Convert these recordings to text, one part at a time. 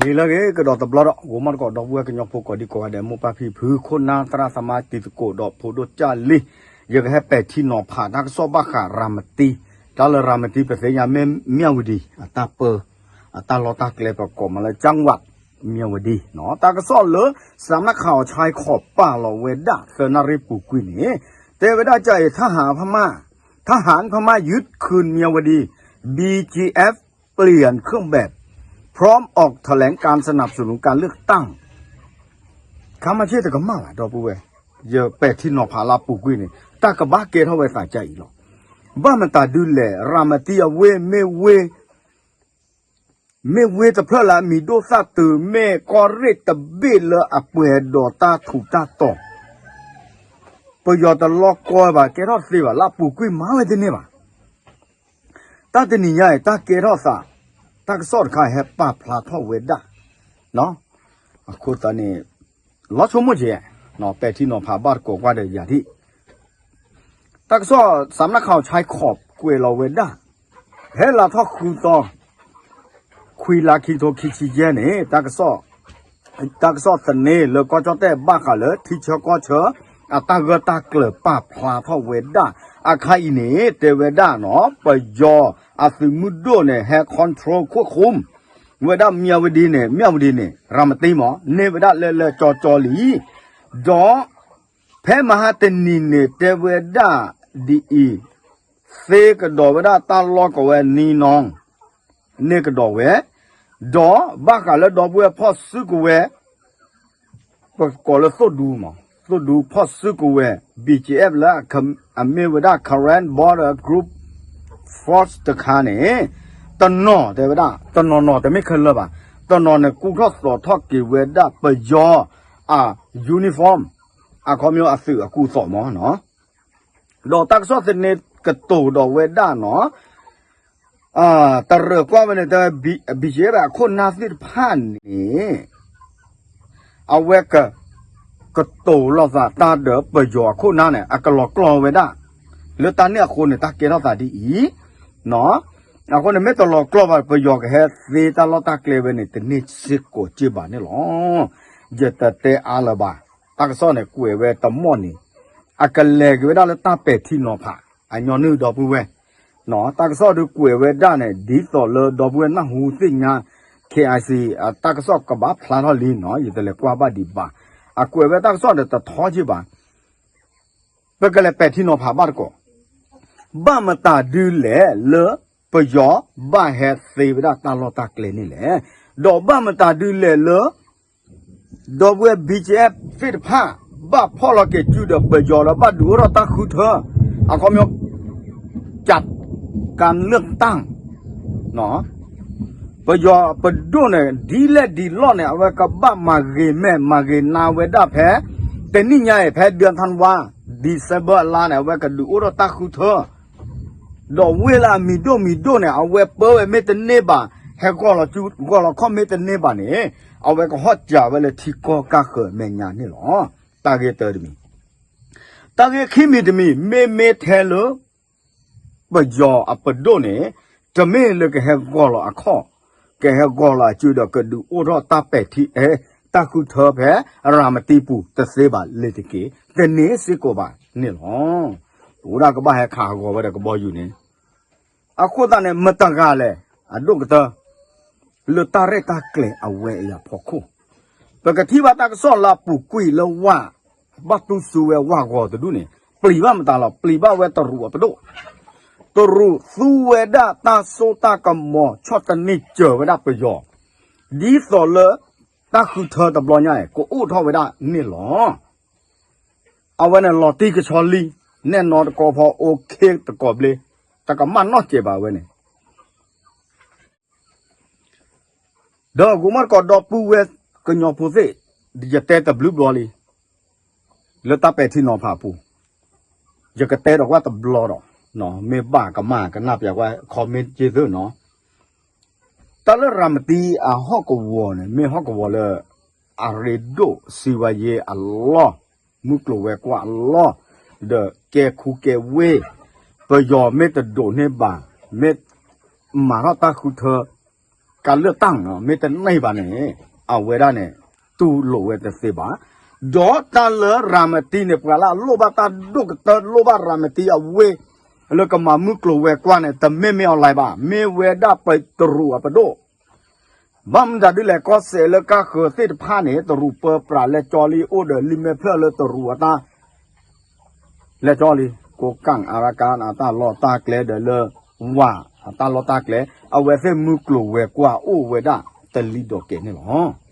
လၢဂ့ၤကဒီးတဘျီဒီး ဂိၤမီၣ်တကိး ဒီပုၢ်ဝဲၢ်ကညီဖိကိးဒံကိးဂၤဒဲး မိၢ်ပၢ်ဖံဖု ခိၣ်နၢ်သရၣ်သမါ တံၤသကိးဒီးဖိဒိၣ်ကၢ်လံ, ယကဟဲပဲာ်ထံနီၤဖးတၢ်ကစီၣ်ဘၣ်ဃးရၤမတံ, တၢ်လၢရၤမတံ ပသ့ၣ်ညါမ့ၢ်မၠၣ်ဝတံၤ အတၢ်ပၢ အတၢ်လီၢ်တၢ်ကျဲ ပကိးမးလၢ ကၠၣ်ဝး မၠၣ်ဝတံၤနီၤ. တၢ်ကစီၣ်လၢ စးနၣ်ခးအီၤဆဲးခီး ပာ်လီၤဝဲဒၣ် သၢနၣ်ရံၣ်ပူၤကွံာ်န့ၣ် တဲဝဲဒၣ် ကၠအံၤ ทหารพม่า ทหารพม่ายึดคืนเมียวดี บีจีเอฟ เปลี่ยนเครื่องแบบ พร้อมออกแถลงการณ์สนับสนุนการเลือกตั้ง ခါမ့ၢ်ဆ့ၣ်တကမၣ်ဘၣ် ဒီပုၢ်ဝဲၢ်, ယပဲာ်ထံနီၤဖးလၢအပူၤကွံာ်န့ၣ် တၢ်ကဘၣ်ကဲထီၣ်ဝဲသးကၠအံၤလီၤ. ဘၣ်မတၤဒုလဲၣ် ရၤမတံအဝ့ၢ် မ့ၢ်ဝ့ၢ် မ့ၢ်ဝ့ၢ်တဖျၢၣ်လၢအမံၤဒိၣ်သၣ်တုၤ မ့ၢ်ကီၢ်ရ့ၣ်တဘ့ၣ်လၢအပှဲၤဒီးတၢ်ထူးတၢ်တီၤ ပယီၤတလီၢ်ကီဘၣ် ကဲထီၣ်သ့ဘၣ် လၢအပူၤကွံာ်မၤဝဲတန့ၢ်ဘၣ်. တၢ်တနံၤညါအံၤ တၢ်ကဲထီၣ်သး တၢ်ကစီၣ်တခါဟဲပာ်ဖျါထီၣ်ဝဲဒၣ် အဃိသတးန့ၣ် လီၤဆိကမိၣ်က့ၤ ပဲာ်ထံနီၤဖးဘၣ်တကိးကွၢ်ဒီးယၤဒံး တၢ်ကစီၣ် စးနၣ်ခးအီၤဆဲးခီး ကွဲးလီၤဝဲဒၣ် ဟဲလီၤထီၣ်ဃုသီ ခွံလါ ခံကထိခံဆံယဲၢ်န့ၣ် တၢ်ကစီၣ်သန့လၢကီၢ်ကၠီၣ်တဲၣ် ဘၣ်ဃးလၢ ထံဆၢကီၢ်ဆၢ အတၢ်ဂၢၢ်တၢ်ကျၢၤပာ်ဖျါထီၣ်ဝဲဒၣ် အခါအံၤန့ၣ် တဲဝဲဒၣ်နီၤ ပယီၤအသုးမုၢ်ဒိၣ်န့ၣ် ဟဲ control ခိၣ်ဃု ဝဲဒၣ်မၠၣ်ဝတံၤန့ၣ် မၠၣ်ဝတံၤန့ၣ် ရၤမတံမး န့ၢ်ဝဲဒၣ်လၢလၢကၠီကၠီလံ ဒီး ဖဲမဟါတနံၤန့ၣ် တဲဝဲဒၣ်ဒ်အံၤ သ့ကဒီးဝဲဒၣ်တၢ်လီၢ်ကဝဲၤနံၤနီၤ န့ၢ်ကဒီးဝဲ ဒီးဘၣ်ဃးလၢဒီပုၢ်ဝဲၢ်ဖီၣ်စုကဝဲၤ ပကိးလၢသိၣ်ဒူမး သိၣ်ဒူဖီၣ်စုကဝဲၤ ဘံၣ်ကၠံၣ်အဲၣ်ဖ် လၢအမ့ၢ်ဝဲဒၣ် Karen Border Group Force တခါန့ၣ် တနီၤတဲဝဲဒၣ် တနီၤနီၤတမ့ၢ်ခဲလၢာ်ဘၣ် တနီၤန့ၣ် ကူၣ်ထီၣ်သိးထီၣ်က့ၤဝဲဒၣ်ပယီၤအ uniform အခီပညီအသုးအကူအသိးမးနီၤ ဒီးတၢ်ကစီၣ်သန့ကတိၤဒီးဝဲဒၣ်နီၤ တရၢၣ်ကွၢ်ဝဲန့ၣ် တဲ ဘံၣ်ကၠံၣ်အဲၣ်ဖ် အခိၣ်နၢ်သ့ၣ်တဖၣ်န့ၣ် အဝဲက ကတိၤလီၤသးတၢ်ဒီးပယီၤအခိၣ်နၢ်န့ၣ် အကလီၤကျီၢ်ဝဲဒၣ် လၢတၢ်န့ၣ်အဃိန့ၣ် တၢ်ကဲထီၣ်သးဒ်အံၤ အဃိန့ၣ် မ့ၢ်တလီၤကျီၢ်ဘၣ် ပယီၤကဟဲသ့တၢ်လီၢ်တၢ်ကျဲဝဲန့ၣ် တန့ၢ်စ့ၢ်ကီးက့ဘၣ်န့ၣ်လီၤ. ယတတဲအါလၢၤဘၣ် တၢ်ကစီၣ်န့ၣ် ကွဲးဝဲတမီၢ်န့ၣ် အကလဲၤက့ၤဝဲဒၣ်လၢတၢ်ပဲာ်ထံနီၤဖး အညီနုၢ်ဒီပုၢ်ဝဲၢ် တၢ်ကစီၣ်ဒုးကွဲးဝဲဒၣ်န့ၣ် ဒ်သိးလၢဒီပုၢ်ဝဲၢ်နၢ်ဟူသ့ၣ်ညါ ခ့ၣ်အဲၣ်စံၣ် တၢ်ကစီၣ်ကဘၣ်ဖျါထီၣ်လံနီၤ ယတလဲၤကွၢ်ဘၣ်ဒံးဘၣ် အကွဲးဝဲတၢ်ကစီၣ်ဒီးတထီက့ဘၣ် ပကလဲၤပဲာ်ထံနီၤဖးဘၣ်တကိး ဘၣ်မတၤဒုလဲၣ်လၢ ပယီၤဘၣ်ဟဲသ့ဝဲဒၣ်တၢ်လီၢ်တၢ်ကျဲန့ၣ်လဲၣ်. ဒီးဘၣ်မတၤဒုလဲၣ်လၢ ဒီပုၢ်ဝဲၢ် ဘံၣ်ကၠံၣ်အဲၣ်ဖ် သ့ၣ်တဖၣ် ဘၣ်ဖီၣ်လီၤက့ၤစုဒီးပယီၤလၢဘၣ်ဒုးအိၣ်ထီၣ်တၢ်ဃုထၢ အခီပညီ จัดการเลือกตั้ง ပယီၤပဒိၣ်န့ၣ် ဒ်လဲၣ်ဒ်လဲၣ်န့ၣ် အဝဲကဘၣ်မၤဂ့ၤမဲာ်မၤဂ့ၤနါဝဲဒၣ်ဖဲ တနံၣ်ညါအံၤ ဖဲဒၢထၣ်ဝါ December အလါန့ၣ် အဝဲကဒုးအိၣ်ထီၣ်တၢ်ဃုထၢ ဒီးဝ့ၢ်လၢအမံၤဒိၣ်မံၤဒိၣ်န့ၣ် အဝဲပၢဝဲမ့ၢ်တန့ၢ်ဘၣ် ဟဲဂီၢ်လီၤစု ဂီၢ်လီၤခီၣ်မ့ၢ်တန့ၢ်ဘၣ်န့ၣ် အဝဲကဟီၣ်စၢၤဝဲလၢထံကီၢ်ကၢ်ဃၢၤမဲာ်ညါန့ၣ်လီၤ. တၢ်ဂ့ၢ်တၢတမံၤ တၢ်ဂ့ၢ်ခံမံၤတမံၤ မ့မ့ၢ်ထဲလၢ ပယီၤအပဒိၣ်န့ၣ် တမ့ၢ်လၢကဟဲဂီၢ်လီၤအခီၣ် ကဟဲဂီၢ်လီၤအစုဒီးကဒုးအိၣ်ထီၣ်တၢ်ပဲာ်ထံ တၢ်ဃုထၢဖဲ ရၤမတံပူၤတသ့ဘၣ်လ့ၤတက့ၢ် တန့ၢ်စ့ၢ်ကီးဘၣ်န့ၣ်လီၤ. အိၣ်ဒၣ်ကဘၣ်ဟဲခးဟးဂီၤဝဲဒီးကဘီယူၤန့ၣ် အဃိသတးန့ၣ် မတၤတဂၤလဲၣ် အဒိၣ်ကတၢၢ် လၢတၢ်ရဲၣ်တၢ်ကျဲၤအဝဲအံၤအဖီခိၣ် ပကထံၣ်ဘၣ်တၢ်ကစီၣ်လၢအပူၤကွံာ်လၢဝၢ် ဘၣ်တူၢ်စူဝဲဝၢ်ဂီၤတဒူၣ်န့ၣ် ပျံၤဘၣ်မတၤလီၤ ပျံၤဘၣ်ဝဲတရူးအပဒိၣ် တရူးသူဝဲဒၣ်တၢ်စိတၢ်ကမီၤ ဆီၣ်သနံးစၢၤဝဲဒၣ်ပယီၤ ဒ်သိးလၢ တၢ်ဃုထၢတဘျီညါအံၤ ကအိၣ်ထီၣ်ဝဲဒၣ်န့ၣ်လီၤ. အဝဲန့ၣ်လီၤတံၢ်ကဆီလံ နဲၣ်နီတကီဖီ အိၣ်ခ့တကီဘျ့ တကမၣ်နီၢ်စဲးဘၣ်ဝဲန့ၣ် ဒီးဂီၤမီၣ်တကိးဒီပုၢ်ဝဲၢ်ကညီဖိသ့ၣ် ယတဲတဘျုးဘျီလံ လၢတၢ်ပဲာ်ထံနီၤဖးအပူၤ ယကတဲဒီးကွၢ်တဘျီဒီး မ့ၢ်ဘၣ်ကမၣ်ကနၣ်ပျးကွၢ် comment က့ၤသုနီၤ တၢ်လၢရၤမတံအဟီၣ်ကဝီၤန့ၣ် မ့ၢ်ဟီၣ်ကဝီၤလၢ အရ့ဒိၣ်စံးဝဲယ့အလီၢ် မုၢ်ကျိၤဝဲၤကွာ်အလီၢ် ဒီးကဲခူကဲဝ့ၢ် ပယီၤမ့ၢ်တဒိးန့ၢ်ဘၣ် မ့ၢ်မၤထီၣ်တၢ်ဃုထၢ ကလၢတၢ်နီၤ မ့ၢ်တန့ၢ်ဘၣ်န့ၣ် အဝဲဒၣ်န့ၣ် တူၢ်လိာ်ဝဲတသ့ဘၣ်. ဒီးတၢ်လၢရၤမတံန့ၣ် ပှၤလၢအလိၣ်ဘၣ်တၢ်ဒိၣ်ကတၢၢ် လိၣ်ဘၣ်ရၤမတံအဝ့ၢ် လၢကမၤမုၢ်ကျိၤဝဲၤကွာ်န့ၣ် တမ့ၢ်မ့ၢ်အီၤလဲၣ်ဘၣ်, မ့ၢ်ဝဲဒၣ်ပတရူးအပဒိၣ် ဘၣ်မနုၤဒ်လဲၣ် ကီၢ်စဲၣ်လၢကါဃၢၤသ့ၣ်တဖၣ်န့ၣ် တရူးပၢပြးလဲၤကၠီလံ အိၣ်ဒီးလံာ်မဲာ်ဖျၢၣ်လၢတရူးအတၢ် လဲၤကၠီလံ ကိးကၣ်အရကါအတၢ်လီၢ်တၢ်ကျဲဒီးလၢ ဝါ အတၢ်လီၢ်တၢ်ကျဲ အဝဲသ့ၣ်မုၢ်ကျိၤဝဲၤကွာ်အိၣ်ဝဲဒၣ်တလံၤဒီးကဲန့ၣ်လီၤ.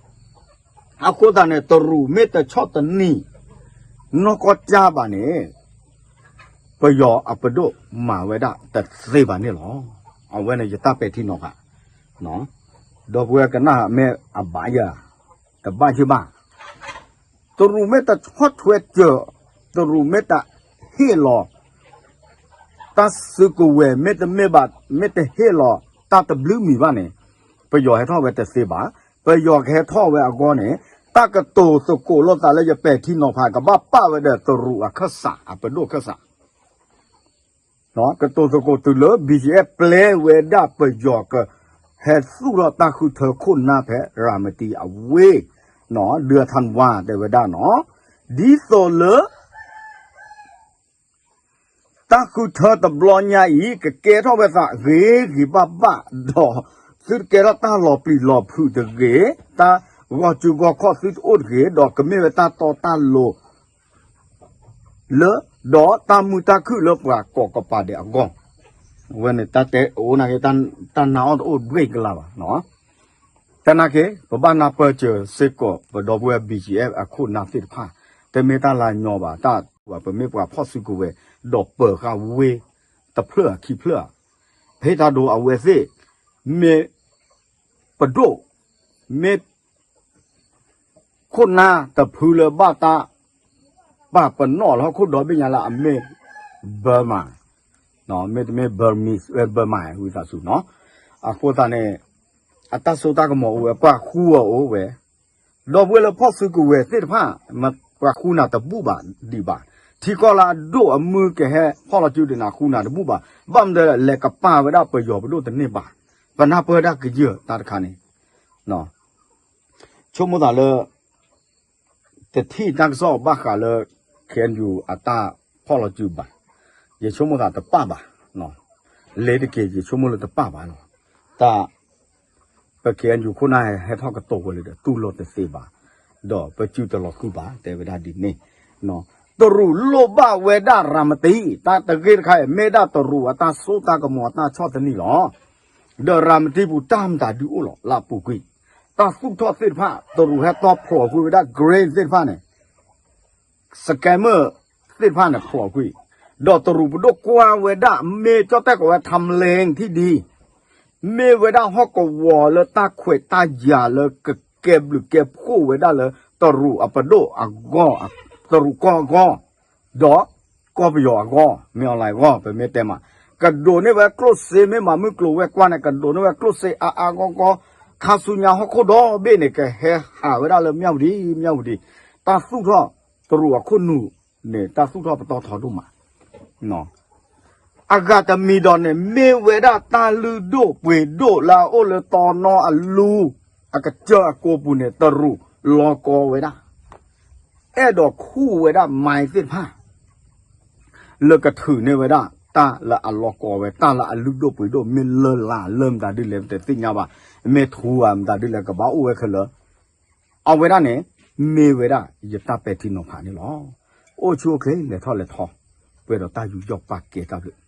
အဃိသတးန့ၣ် တရူးမ့ၢ်တဆီၣ်တနံၤ နီၢ်ကီၢ်ကၢ်ဘၣ်န့ၣ် ပယီၤအပဒိၣ်မၤဝဲဒၣ်တသ့ဘၣ်န့ၣ်လီၤ. အဝဲန့ၣ်ယတၢ်ပဲာ်ထံနီၤဖး ဒီပုၢ်ဝဲၢ်ကနၣ်မ့ၢ်အဘၣ်ယၤ တဘၣ်ယဘၣ် တရူးမ့ၢ်တဆီၣ်ထွဲစၢၤ တရူးမ့ၢ်တဟ့ၣ်လီၤ တၢ်စုကဝဲၤ မ့တမ့ၢ်ဘၣ် မ့ၢ်တဟ့ၣ်လီၤ တၢ်တဘျုးမံၤဘၣ်န့ၣ် ပယီၤဟဲထီၣ်ဝဲတသ့ဘၣ်. ပယီၤကဟဲထီၣ်ဝဲအဂီၢ်န့ၣ် တၢ်ကတိၤသကိးလိာ်သးလၢယပဲာ်ထံနီၤဖး ကဘၣ်ပာ်ဝဲဒီးတရူးအခၢၣ်စး အပဒိၣ်ခၢၣ်စး ကတိၤသကိးတုၤလၢ ဘံၣ်ကၠံၣ်အဲၣ် ပျဲဝဲဒၣ်ပယီၤက ဟဲသူၣ်ထီၣ်တၢ်ဃုထၢခိၣ်နၢ်ဖဲရၤမတံအဝ့ၢ် ဒုးထၣ်ဝါ တဲဝဲဒၣ်နီၤ ဒ်သိးလၢ တၢ်ဃုထၢတဘျီညါအံၤ ကကဲထီၣ်ဝဲသးဂ့ၤဂ့ၤဘၣ်ဘၣ်ဒီး သုတကဲထီၣ်တၢ်လီၤပျံၤလီၤဖုးတဂ့ၤ, တၢ်ဂီၤစုဂီၤခီၣ်သုတအိၣ်တဂ့ၤ, ဒီးကမ့ၢ်ဝဲတၢ်တီတၢ်လိၤ လၢ ဒီးတၢ်မုာ်တၢ်ခုၣ်လၢပှၤကိးကပၤဒဲးအဂီၢ်, အဝဲန့ၣ်တၢ်တဲအိၣ်နာ်က့ တၢ်နာ်အီၤတအိၣ်ဘှ့ၣ်ကလါဘၣ်. တနာ်က့ ပဘၣ်နၢ်ပၢၢ်စၢၤစ့ၢ်ကီး ပဒီပုၢ်ဝဲၢ် ဘံၣ်ကၠံၣ်အဲၣ် အခိၣ်နၢ်သ့ၣ်တဖၣ်, တမ့ၢ်တၢ်လၢညီဘၣ်, တၢ်ပမ့ၢ်ပှၤဖီၣ်စုကဝဲၤ ဒီးပၢၤဃာ်ဝ့ၢ်တဖျၢၣ်အခံဖျၢၣ်ဧါ, ဖဲတၢ်ဒိအဝဲသ့ၣ် မ့ၢ် ပဒိၣ်, မ့ၢ် ခိၣ်နၢ်တဖုလၢဘၣ်တၢ် ပာ်ပနီၣ်လၢဟီၣ်ခိၣ်ဒီဘ့ၣ်ညါလၢအမ့ၢ် Burma, မ့တမ့ၢ် Burmese, Burma ဝံသးစူၤနီၤ, အဃိသတးန့ၣ် အတၢ်စိတၢ်ကမီၤအိၣ်ဝဲ ပှၤဃူအီၤအိၣ်ဝဲ, ဒီပုၢ်ဝဲၢ်လၢဖီၣ်စုကဝဲၤသ့ၣ်တဖၣ် ပှၤဃူနၤတဘူၣ်ဘၣ်ဒံးဘၣ်, ထံကီၢ်လၢအဒိၣ်အမုၢ်ကဟဲဖီၣ်လီၤစုဒံးနၤဃူနၤတဘူၣ်ဘၣ်, ဘၣ်မနုၤလဲၣ်ကပာ်ဝဲဒၣ်ပယီၤပဒိၣ်တန့ၢ်ဘၣ်, ပနၢ်ပၢၢ်ဒၣ်ကယၢၢ်တၢ်တခါန့ၣ် ဆိကမိၣ်သးလၢ တထံၣ်တၢ်ကစီၣ်ဘၣ်ဃးလၢ ခ့ၣ်အဲၣ်ယူၣ် အတၢ်ဖီၣ်လီၤစုဘၣ်, ယဆိကမိၣ်သးတပာ်ဘၣ်, လ့ၤတက့ၢ် ယဆိကမိၣ်လၢတပာ်ဘၣ်လီၤ, တၢ် ပ ခ့ၣ်အဲၣ်ယူၣ် ခိၣ်နၢ်ဟဲထီၣ်ကတိၤဝဲလၢဒီး တူၢ်လိာ်တသ့ဘၣ်, ဒီးပစုတလီၤဃုာ်ဘၣ် တဲဝဲဒၣ်ဒ်န့ၣ်, တရူးလိၣ်ဘၣ်ဝဲဒၣ်ရၤမတံ, တၢ်တဂ့ၢ်တခါအံၤ မ့ၢ်ဒၣ်တရူးအတၢ်စိတၢ်ကမီၤအတၢ်ဆီၣ်တနံၤလီၤ. ဒီးရၤမတံပူၤတၢ်မတၤဒုးအိၣ်လီၤ လၢအပူၤကွံာ်, တၢ်သူၣ်ထီၣ်သ့ၣ်တဖၣ် တရူးဟဲတီဖျိးကွံာ်ဝဲဒၣ် grain သ့ၣ်တဖၣ်န့ၣ် scammer သ့ၣ်တဖၣ်န့ၣ်ဖျိးကွံာ်, ဒီးတရူးပဒိၣ်ကွၢ်ဝဲဒၣ် မ့ၢ်ကၠီၣ်တဲၣ်ကိးဝဲ ထၣ်မလ့ၣ် ထံၣ်ဒံး, မ့ၢ်ဝဲဒၣ်ဟီၣ်ကဝီၤလၢတၢ်ခွဲးတၢ်ယာ်လၢကကဲဘျုးကဲဖှိၣ်ဝဲဒၣ်လၢတရူးအပဒိၣ်အဂီၢ်, တရူးကီၢ်အဂီၢ်, ဒီးကီၢ်ပယီၤအဂီၢ်, မ့ၢ်အီၤလဲၣ်အဂီၢ် ပမ့ၢ်တဲမး, ကဒိးန့ၢ်ဝဲကျိၣ်စ့ မ့ၢ်မၤမုၢ်ကျိၤဝဲၤကွာ်န့ၣ် ကဒိးန့ၢ်ဝဲကျိၣ်စ့အါအါဂီၢ်ဂီၢ်, ခါဆူညါဟီၣ်ခိၣ်ဒီဘ့ၣ်န့ၣ် ကဟဲဟးဝဲဒၣ်လၢမၠၣ်ဝတံၤ မၠၣ်ဝတံၤ, တၢ်သူၣ်ထီၣ် တရူးအခိၣ်နူာ်န့ၣ် တၢ်သူၣ်ထီၣ်ပတီၢ်ထီဒိၣ်မး အဂၤတမံၤဒီးန့ၣ် မ့ၢ်ဝဲဒၣ်တၢ်လုၢ်ဒိၣ်ပှ့ၤဒိၣ်လၢအအိၣ်လၢတီနီအလူ အကစၢၢ်အကိာ်ပူၤန့ၣ် တရူးလီၤကီဝဲဒၣ်, အဲၣ်ဒိးခူၣ်ဝဲဒၣ် mine သ့ၣ်တဖၣ် လၢကထုးန့ၢ်ဝဲဒၣ် တၢ်လၢအလီၤကီဝဲ တၢ်လၢအလုၢ်ဒိၣ်ပှ့ၤဒိၣ် မ့ၢ်လၢလာ်လၢမတၤဒ်လဲၣ် ပတသ့ၣ်ညါဘၣ်, မ့ၢ်ထူဧါမတၤဒ်လဲၣ် ကဘၣ်အိၣ်ဝဲခဲလၢာ် အဝဲဒၣ်န့ၣ် မ့ၢ်ဝဲဒၣ်ယတၢ်ပဲာ်ထံနီၤဖးန့ၣ်လီၤ. အိၣ်ဆူၣ်အိၣ်ချ့ လဲၤထီၣ်လဲၤထီ ပှဲၤဒီးတၢ်ယူးယီၣ်ပာ်ကဲတၢ်ဘျုး